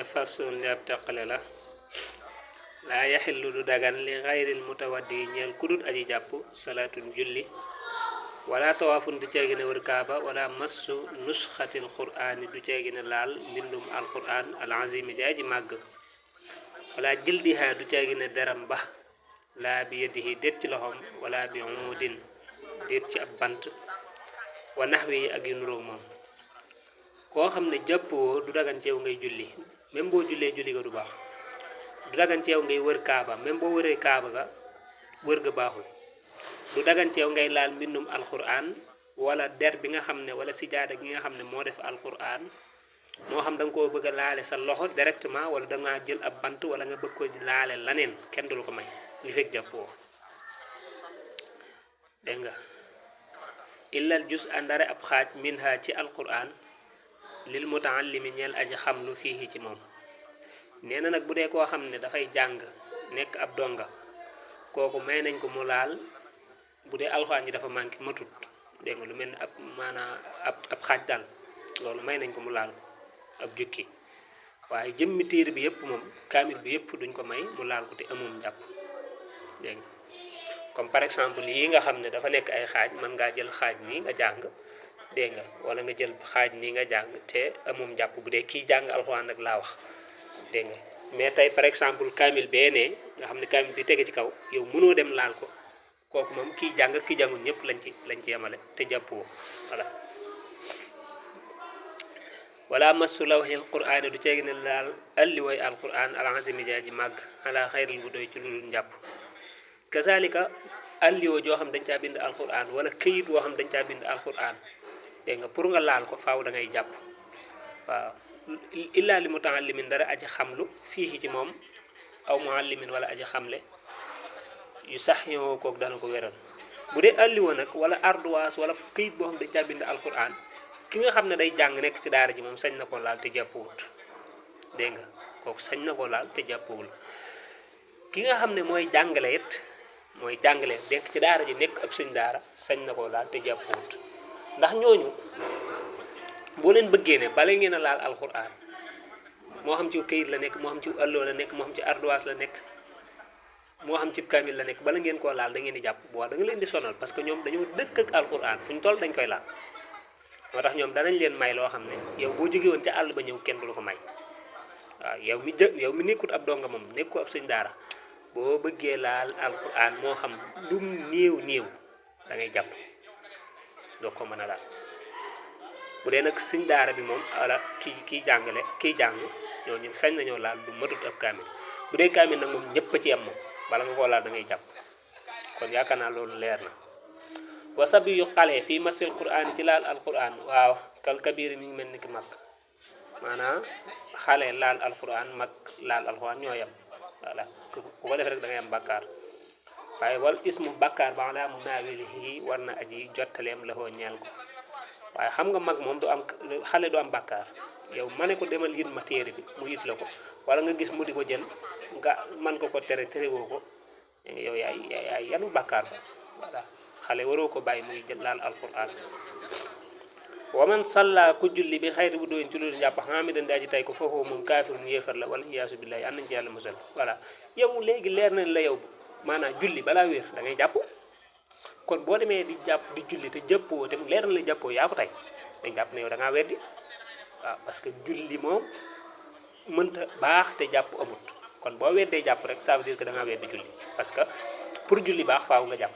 façon li ab taqale la laa yaxillu du dagan li xayril mutawaddi ñeel kudut aji jàpp salaatun julli wala tawaafun du ceegi ne wër kaaba wala massu nusxatil qur'aani du ceegi ne laal mbindum alqur'an al azimi jaay ji màgg wala jildiha du ceegi ne deram ba laa bi yadihi déet ci loxom wala bi umudin déet ci ab bant wa naxwi yi ak yu nuróog moom koo xam ne jàppoo du dagan ceew ngay julli même boo jullee julli ga du baax du dagan ceew ngay wër kaaba même boo wëree kaaba ga wër ga baaxul du dagan ceew ngay laal mbindum alquran wala der bi nga xam ne wala sijaada gi nga xam ne moo def alquran moo xam da nga koo bëgg a laale sa loxo directement wala da ngaa jël ab bant wala nga bëgg ko laale laneen kenn du la ko may li fekk jàppoo dégg nga illal jus àndare ab xaaj minha ci alquran lil mutaallimi ñeel aji xamlu fii ci moom nee na nag bu dee koo xam ne dafay jàng nekk ab donga kooku may nañ ko mu laal bu dee alxuraan ji dafa manqué matut dégg nga lu mel ni ab maanaam ab xaaj daal loolu may nañ ko mu laal ko ab jukki waaye jëmmi téere bi yëpp moom kaamil bi yëpp duñ ko may mu laal ko te amoon jàpp dégg nga comme par exemple yi nga xam ne dafa nekk ay xaaj mën ngaa jël xaaj nii nga jàng dégg nga wala nga jël xaaj nii nga jàng te amoon jàpp bu dee kii jàng alxuraan nag laa wax dégg nga mais tey par exemple kaamil bee ne nga xam ne kaamil bi tege ci kaw yow mënoo dem laal ko kooku moom kii jàng kii jàngul ñëpp lañ ci yemale te jàppoo voilà wala massu lawhil qur'aani du ceegi ne laal alli way alquran al azimi jaa ji màgg ala xayril bu doy ci lu dul njàpp kazalika alliwo joo xam dañ caa bind alquran wala këyit woo xam dañ caa bind alquran dégg nga pour nga laal ko faaw da ngay jàpp waaw illaa li mutaallimin dara aji xamlu fii ci moom aw muallimin wala aji xamle yu sax yoo kook dana ko wéral bu dee alliwo nag wala ardoise wala këyit boo xam dañ caa bind alquran ki nga xam ne day jàng nekk ci daara ji moom sañ na ko laal te jàppwut dégg nga kooku sañ na ko laal te jàppwul ki nga xam ne mooy jàngale it mooy jàngale nekk ci daara ji nekk ab sëñ daara sañ na ko laal te jàppwut ndax ñooñu boo leen bëggee ne bala ngeen a laal alquran moo xam ci këyit la nekk moo xam ci alloo la nekk moo xam ci ardoise la nekk moo xam ci kamil la nekk bala ngeen koo laal da ngeen di jàpp boo da nga leen di sonal parce que ñoom dañoo dëkk ak alquran fu ñu toll dañ koy laal moo tax ñoom danañ leen may loo xam ne yow boo jóge woon ca àll ba ñëw kenn du la ko may waaw yow mi nekkut ab donga moom nekku ab sëñ daara boo bëggee laal alquran moo xam lum néew da ngay jàpp doo ko mën a laal bu dee nag sëñ daara bi moom wala kii jàngale kii jàng ñooñu sañ nañoo laal du matut ab kaamil bu dee kaamil nag moom ñëpp a ci am moom bala nga koo laal da ngay jàpp kon yaakaar naa loolu leer na wasabi yu xale fii masil qur'an ci laal alquran waaw kal kabir mi ngi mel ni ki mag maanaam xale laal alquran mag laal alquran ñoo yem voilà ku ko def rek da ngay am bàkkaar waaye wal ismu bàkkaar ba laa mu naawilihi war na aji jottaleem la koo ñeel ko waaye xam nga mag moom du am xale du am bàkkaar yow ma ne ko demal yit ma téere bi mu yit la ko wala nga gis mu di ko jël nga man ko terewoo ko yow yaay yanu bàkkaar ba voilà xale waroo ko bàyyi muy jël laal alquran wa man salla ku julli bi xayri bu doon ci loolu njàpp xamidan daa ji tay ko foofu moom kaafirun yéefar la wala iyaasu billahi an nañ ci yàlla musal voilà yow léegi leer nañ la yow maanaam julli balaa wér da ngay jàpp kon boo demee di jàpp di julli te jàppoo te mu leer na la jàppoo yaa ko tey dañ jàpp ne yow da ngaa weddi waaw parce que julli moom mënta baax te jàpp amut kon boo weddee jàpp rek ça veut dire que da ngaa weddi julli parce que pour julli baax faaw nga jàpp